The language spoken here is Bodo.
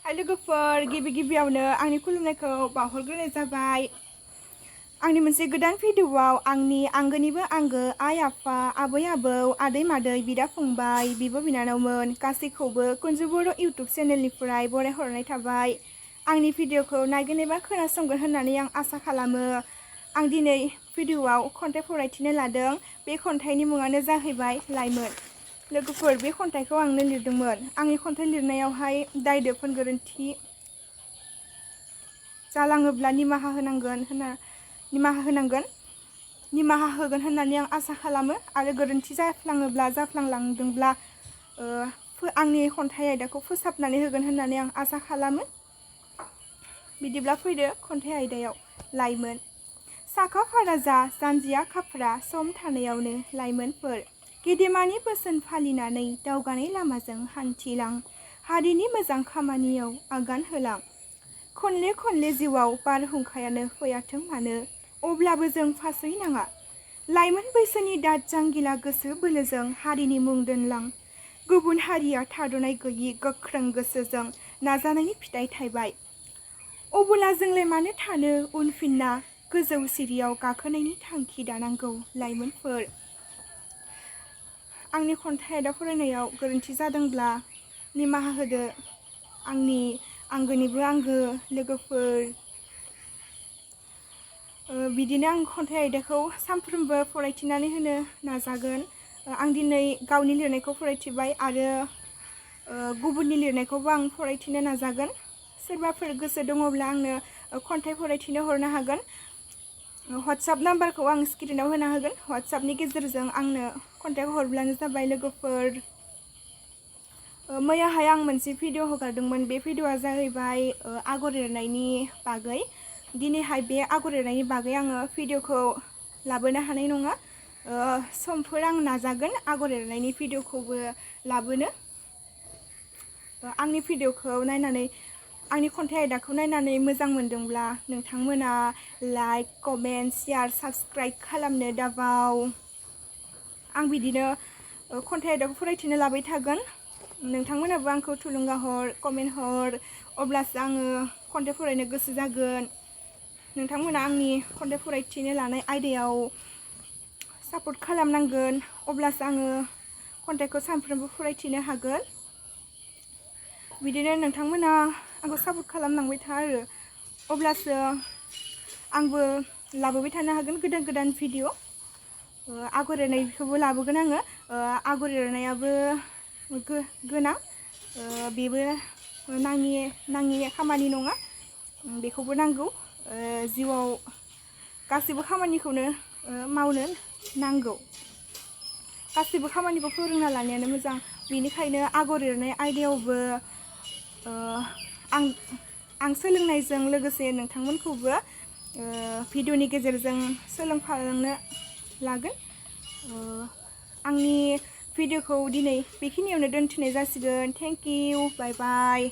लोगोफोर गिबियावनो आंनि खुलुमनायखौ बावहरग्रोनाय जाबाय। आंनि मोनसे गोदान भिडिअआव आंनि आंगोनिबो आंगो आइ आफा आबै आबौ आदै मादै बिदा फंबाय बिब' बिनानावमोन गासैखौबो कुनजु बर' इउटुब चेनेलनिफ्राय बरायहरनाय थाबाय। आंनि भिडिअखौ नायगोन एबा खोनासंगोन होननानै आं आसा खालामो। आं दिनै भिडिअआव खन्थाइ फरायथिनो लादों। बे खन्थाइनि मुङानो जाहैबाय लाइमोन। लोगोफोर बे खन्थाइखौ आंनो लिरदोंमोन। आंनि खन्थाइ लिरनायावहाय दाय दोफोन गोरोन्थि जालाङोब्ला निमाहा होगोन होननानै आं आसा खालामो आरो गोरोन्थि जाफ्लांदोंब्ला आंनि खन्थाइ आयदाखौ फोसाबनानै होगोन होननानै आं आसा खालामो। बिदिब्ला फैदो खन्थाइ आयदायाव लाइमोन। साखा फारा जा जानजिया खाफ्रा सम थानायावनो लाइमोनफोर गेदेमानि बोसोन फालिनानै दावगानाय लामाजों हान्थिलां हारिनि मोजां खामानियाव आगान होलां। खनले जिउआव बारहुंखायानो फैयाथों मानो अब्लाबो जों फासयनाङा। लाइमोन बैसोनि दाद जांगिला गोसो बोलोजों हारिनि मुं दोनलां। गुबुन हारिया थाद'नाय गैयि गोख्रों गोसोजों नाजानायनि फिथाइ थायबाय। अबोला जोंलाय मानो थानो उनफिनना गोजौ सिरियाव गाखोनायनि थांखि दानांगौ लाइमोनफोर। आंनि खन्थाइ आयदा फरायनायाव गोरोन्थि जादोंब्ला निमाहा होदो आंनि आंगोनिबो आंगो लोगोफोर। बिदिनो आं खन्थाइ आयदाखौ सानफ्रोमबो फरायथिनानै होनो नाजागोन। आं दिनै गावनि लिरनायखौ फरायथिबाय आरो गुबुननि लिरनायखौबो आं फरायथिनो नाजागोन। सोरबाफोर गोसो दङब्ला आंनो खन्थाइ फरायथिनो हरनो हागोन। वाट्सएप नाम्बारखौ आं स्क्रिनाव होना होगोन। वाट्सएपनि गेजेरजों आंनो कन्टेक्ट हरब्लानो जाबाय लोगोफोर। मैयाहाय आं मोनसे भिडिअ हगारदोंमोन। बे भिडिअआ जाहैबाय आगर एरनायनि बागै। दिनैहाय बे आगर एरनायनि बागै आङो भिडिअखौ लाबोनो हानाय नङा। समफोर आं नाजागोन आगर एरनायनि भिडिअखौबो लाबोनो। आंनि भिडिअखौ नायनानै आंनि खन्थाइ आयदाखौ नायनानै मोजां मोनदोंब्ला नोंथांमोना लाइक कमेन्ट शेयार साबस्क्राइब खालामनो दाबाव। आं बिदिनो खन्थाइ आयदाखौ फरायथिनो लाबाय थागोन। नोंथांमोनाबो आंखौ थुलुंगा हर कमेन्ट हर अब्लासो आङो खन्थाइ फरायनो गोसो जागोन। नोंथांमोना आंनि खन्थाइ फरायथिनो लानाय आयदायाव सापर्ट खालामनांगोन अब्लासो आङो खन्थाइखौ सानफ्रोमबो फरायथिनो हागोन। बिदिनो नोंथांमोना आंखौ सापर्ट खालामलांबाय था आरो अब्लासो आंबो लाबोबाय थानो हागोन गोदान भिडिअ। आगर एरनायखौबो लाबोगोन आङो। आगर एरनायाबो गोनां। बेबो नाङि खामानि नङा। बेखौबो नांगौ। जिउआव गासैबो खामानिखौनो मावनो नांगौ। गासैबो खामानिखौ फोरोंना लानायानो मोजां। बेनिखायनो आगर एरनाय आयदायावबो आं सोलोंनायजों लोगोसे नोंथांमोनखौबो भिडिअनि गेजेरजों सोलोंफालांनो लागोन। आंनि भिडिअखौ दिनै बेखिनियावनो दोनथ'नाय जासिगोन। Thank you bye bye.